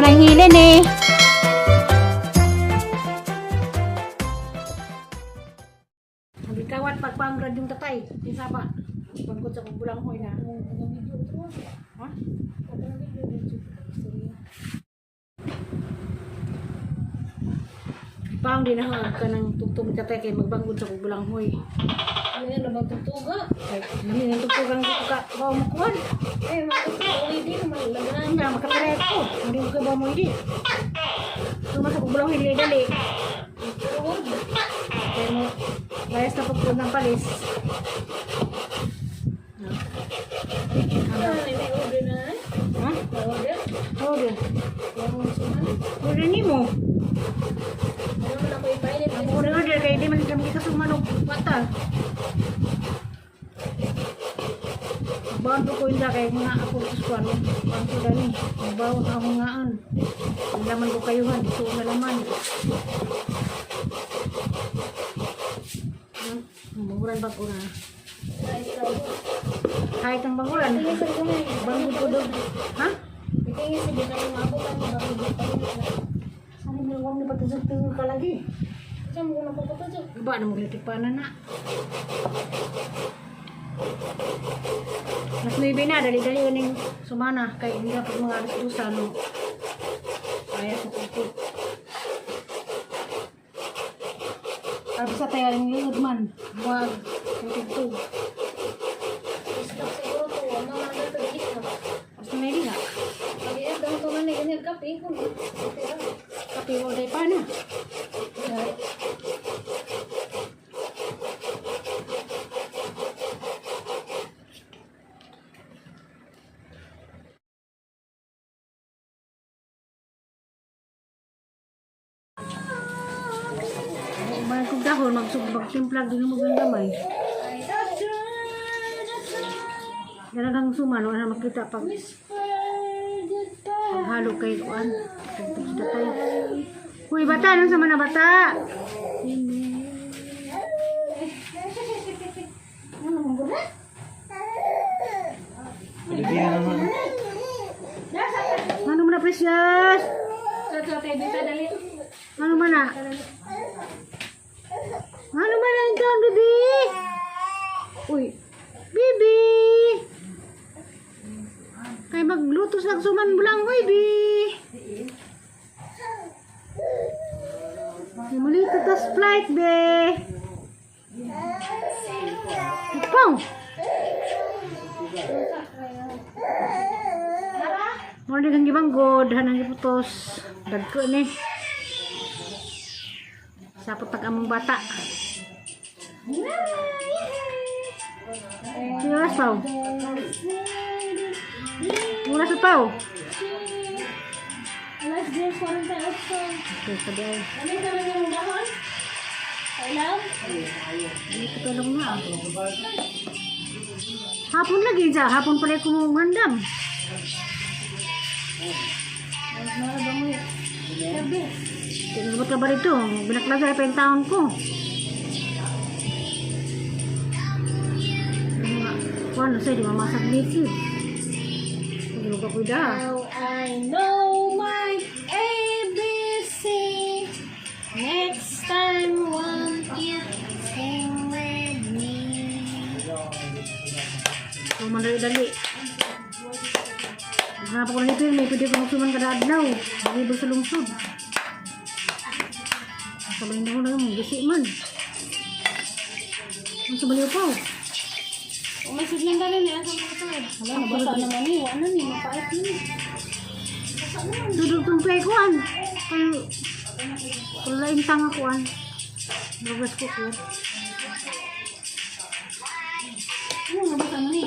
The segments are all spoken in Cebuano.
Lang hilin eh. Nagkawat pagpangrad yung tatay. Isa pa. Bangkod sa kubulang hoy na. Ha? Paang din ako ka ng tugtog tatay kay magbanggod sa kubulang hoy. Ano yan, nabang tugtuga? Kay namin ang tugtog ang ka ba mo kuan. Eh, mga hindi naman laganan. Hindi na makapare ko. Hindi ko ba mo hindi. Tuma sa kubulang hoy dali dali. Tuod. Kay mo layas na pagkuhan ng palis. Ano, may order na eh? Ha? May order? Order. Wala suman. Order nimo. Ano man ako ipainit? Ang order order kay di man kami kasuman og bata. Bawon ko inda kay mga ako sa kuan. Bawon ko dani. Bawon ako ngaan. Ang laman ko kayuhan, dito na laman. Banguran ba ko na? Kahit ang banguran. Tingin sa kamay. Banggod ko doon. Ha? Tingin sa di kayo maabot ang bago di kayo. Ano mo wag na patusok ka lagi? Saan mo ko napapatusok? Ba na maglitipanan na. Mas 9 na, dali-dali yun yung sumana. Kay hindi na pag mga alas 2, ano. Kaya sa tupot. Tapos sa tayo yung liod man. Wag. Tugtog. Stock siguro to. Ano man ang ito dito. Mas 9 na. Pag-iit ang to man ganyan kape. Kape mo day pa na. Mga kong dahon, magsubag timplag din mo ng gamay. Dalagang suman, wala na makita pag paghalo kay kuan. Tugtog sa tatay. Uy, bata, anong sama na bata? Ano mong gula? Ano man na, precious? Ano man na? Ano man na ikaw, baby? Uy, baby! Kay magluto sa suman bulang, uy, bi! Muli tas flight, be! Ikaw! Mo ni kang gibanggod, hanang giputos. Dagko ni. Sapot tag among bata. Oras paw. Oras sa paw. Alas 10:48. Okay, sabi ay. Ano yung naman yung dahon? Kailan? Hindi ko tulong na. Hapon lagi dyan. Hapon pala ko ngandam. Tinubot ka ba rito? Binaklaga pa yung taon ko. Kuan, sa'yo, di mamasag nisip. Hindi mo ka kuda. Now I know my ABC. Next time, won't you sing with me? So, mandali-dali. Hanap ko na nito yun. May pwede ko magsuman kada adlaw. Libo sa lungsod. Sabay na ko lang. Gisi man. Ang sabay pa. Umasod lang dali niya sa mga ito. Wala, nabasa naman ni. Wala ni, mapait ni. Dudog tong play kuan. Kayo. Wala yung tanga kuan. Bagas ko ko. Ano, nabasa na ni?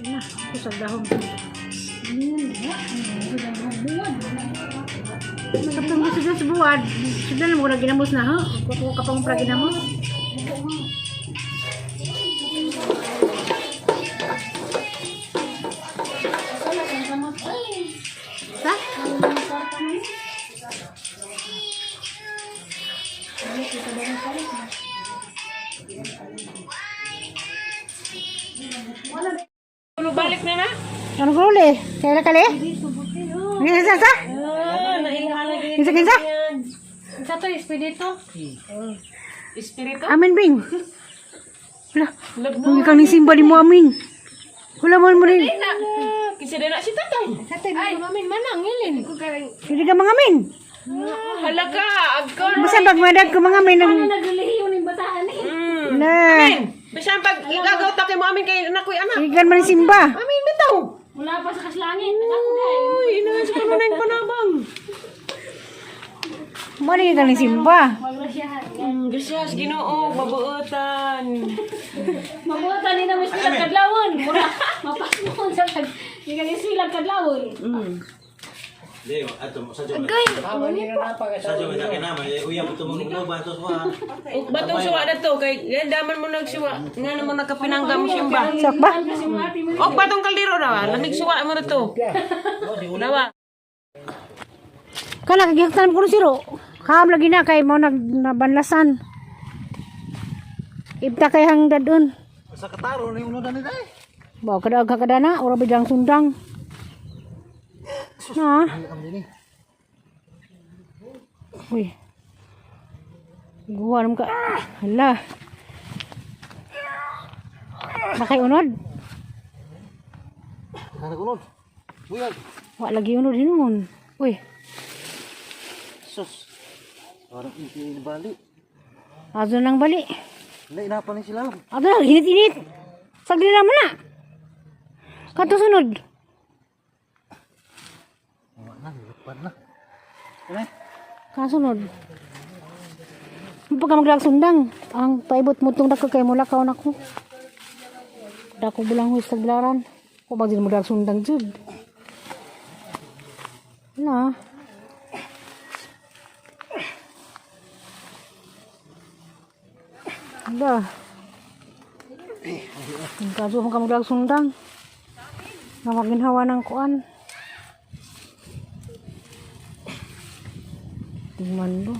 Yun na. Ako sa dahon. Kapag gusto dyan sa buwad, sudah na mo na ginamos na ha? Kuko ka pang pra ginamos. Sa? Ano ko uli? Kaya kali? Kinsa sa? Ah, nailhan. Kinsa kinsa? Sa to, espiritu. Espiritu? Amin bing. Wala. Kung ikaw ni simba ni mo amin. Wala mo mo rin. Kasi na si tatay. Ay, mamin manang ilin. Hindi ka mga amin. Hala ka, agkon. Basta pag madag ko mga amin. Ang Naglilihiyo ning bataan eh. Na. Bisan pag igagaw ta kay mo amin kay anak ko'y anak. Ikan man ni simba. Amin bitaw. Wala pa sa kaslangin. Uy, inaas ko na yung panabang. Mo ni ikaw ni simba. Gracias, Ginoo, mabuotan. Mabuotan ni namin sila kadlawon. Mura, mapasmon sa kag. Gikan sila kadlawon. Hindi, ato mo sa jom. Sa jom na kinama, uyab ito mo kuno ba to suwa. Batong suwa na to kay daman mo nagsuwa nga naman nagkapinangga mo simba. Sak ba? Og batong kaldero raw, lamig suwa mo na to. Dawa. Kana kagihaktan ko siro. Kaam lagi na kay mo nag nabanlasan. Ibta kay hang dadon. Sa kataro ni uno dani dai. Bawa kada aga kada na, ora bidang sundang. Na. Uy. Guwa naman ka. Hala. Bakay unod? Kana kuno. Uyab. Wa lagi unod hinuon. Uy, Sus. Parang hindi bali. ato nang bali. Hindi na pa ni sila. Ato na, init-init. Sagli naman na. Kato sunod. Wala na, lupan na. Kani? Kasunod. Pagka maglag sundang, ang paibot mo itong dako kay mula kaon ako. Dako bulang huwis taglaran. O ba din mo dag sundang jud. Na. Da. Ang kaso mo ka maglag sundang. Namaginhawa ng kuan. Tingnan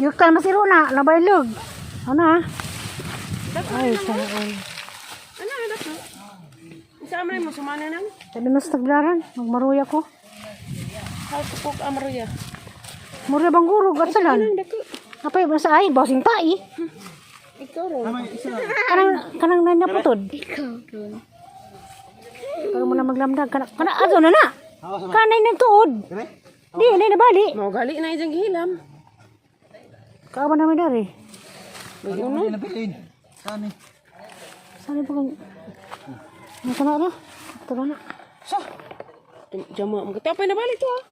Yuktan masiro na, labaylog. Ano ah? Ay, sana all. Ano na to? Isa man mo sumana nang. Sabi mas taglaran, magmaruya ko. Hal ko amaruya. Mura bang guro, gatsalan. Apay, basta ay, basing tai. Ikaw ro. Kanang, kanang nanya putod. Ikaw, Kaya mo na maglamdag. Kana, kana, ato na na. Kanay ng tuod. Kani? Di, hindi na bali. Mo gali na ijang gihilam. Kaawa namin dari. Ano na bilin? Kani? Sana pa kang... Ano ka na na? Tara na. Sa. Jama mo tapay na bali to ah.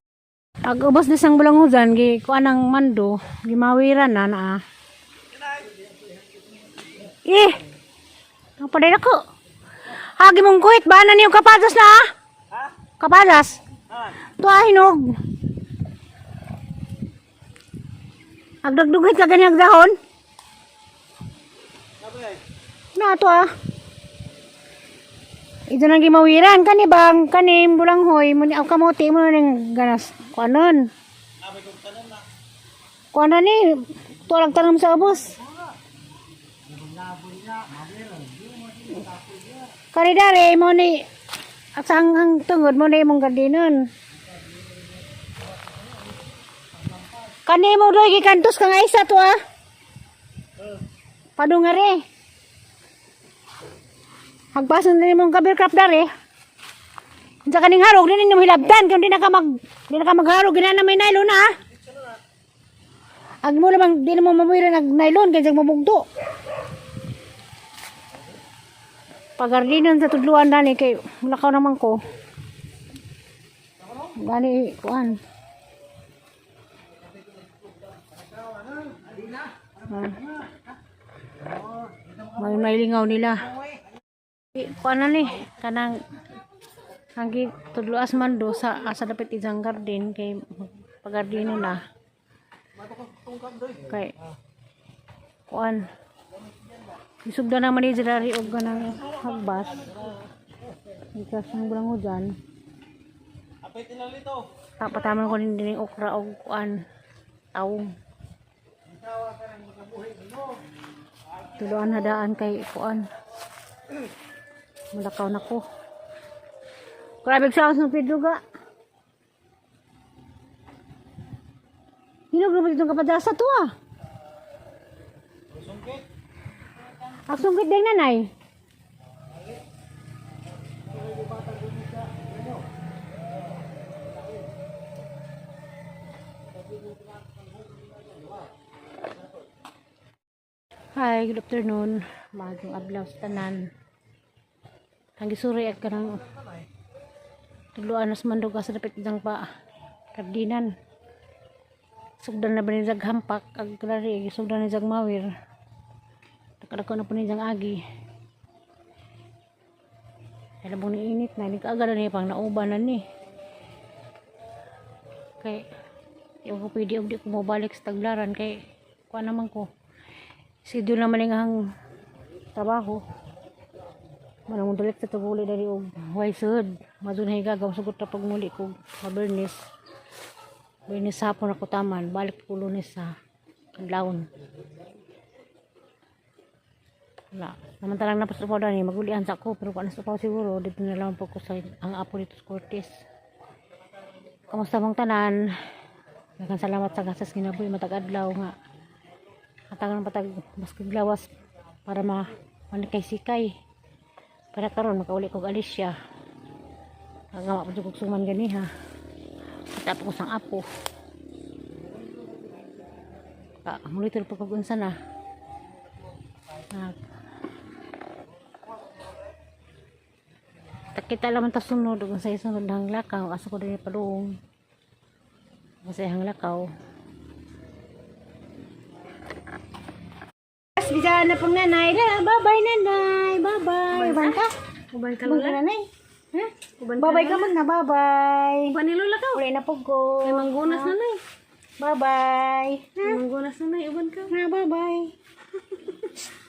Ag ubos na sang bulanguzan gi kuan ang mando, gimawiran na naa. Eh. Ang paday nako. Hagi mong guhit ba na niyo kapadas na? Ah? Kapadas. Tuwa hinog. Agdagdugit ka ganyang dahon. Na to ah. Ito nang gimawiran kani bang kani bulanghoy mo ni ang kamote mo ning ganas kuanon. Kuanon ni tuwalag tanom sa ubos. Kani dare mo ni at sa ang tungod mo ni imong gardinon. Kani mo doy gikantos ka nga isa to ah. Padungare. Hagpasan din mong kabir crap dare. Unsa kaning harog din ninyo hilabtan kung di na ka mag di na ka magharog gina na may nylon na. Ah. Ag mo lamang di na mo mamuyra nag nylon kay jag mabugto. Pagardinon sa tudluan dani kay lakaw naman ko. Gani kuan. Ah. May nailingaw nila. Kuan na ni kanang ang tudluas man do sa asa dapit isang garden kay pagardino na. Kay kuan isugda na man ni diri og kanang hagbas. Ikas ng bulang hujan. Tapataman ko din din okra og kuan tawong. Tuluan hadaan kay kuan. Mulakaw na ko. Grabe sa ng Pedro ga. Hinog naman itong kapadasa to ah. Ang sungkit din, nanay. Hi, good afternoon. Maagong adlaw sa tanan. Ang gisuri at kanang tuluan nas mandog sa dapit ng pa kardinan. Sugdan na ba ni Jag hampak ag klari sugdan ni Jag mawir. Nakadako na po ni Jag agi. Alam mo ni init na ni kaagad na ni pang nauban na ni. Kay di ko pwede og di ko mobalik sa taglaran kay kuan naman ko. Schedule naman nga ang trabaho. Manang dalik sa tuguli dari og way sud. Madun hay gagaw sugot ra pag muli ko mabernis. Bernis hapon ako taman, balik ko Lunes sa kadlawon. Wala. Namantalang na pa dani magulian sa ko pero kuan sa upaw siguro dito na lang po ko sa ang apo dito sa Cortes. Kamusta mong tanan? Daghang salamat sa gasas kinabuhi matag adlaw nga. Atangan patag maski lawas para ma manikay sikay. Para karon makauli kog Alicia. Nagawa po kog suman ganiha. At apo ko sang apo. Ka monitor pa kog unsa na. Nag Takita laman ta sunod ug sa sunod hang lakaw asa ko dinhi padung. Kasi hang lakaw. Bisa na pang nanay. Bye-bye, nanay. Bye-bye. Uban ka? Uban ka Uban ka, lola. nanay. Ha? Uban ka. Bye-bye ka man na. Bye-bye. Uban ni lola ka. Uli na po ko. Kay manggunas na nay. Bye-bye. Kay manggunas na nay, uban ka. Ha, bye-bye.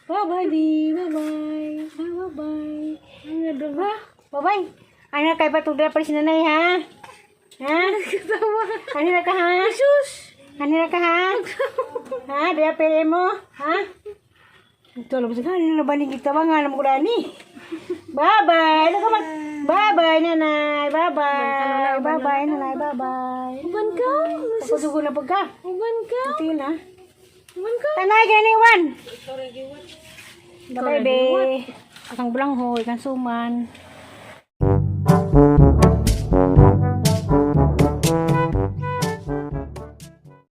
Bye-bye, di. Bye-bye. Ha, bye-bye. Ano ba? Bye-bye. Ano kay patugda pa rin si nanay, ha? Ha? Ano na ka, ha? Sus! Ano na ka, ha? Ha? Diya pere mo? Ha? Ito, alam mo sa ano na ba ni kita ba nga alam ko ni. Bye-bye. Ano ka mag... Bye-bye, nanay. Bye-bye. Bye-bye, nanay. Bye-bye. Uban ka. Pagsugo na pagka. Uban ka. Ito yun, ha? Uban ka. Tanay, ganiwan! Bye-bye, be. Akang bulanghoy, kang suman.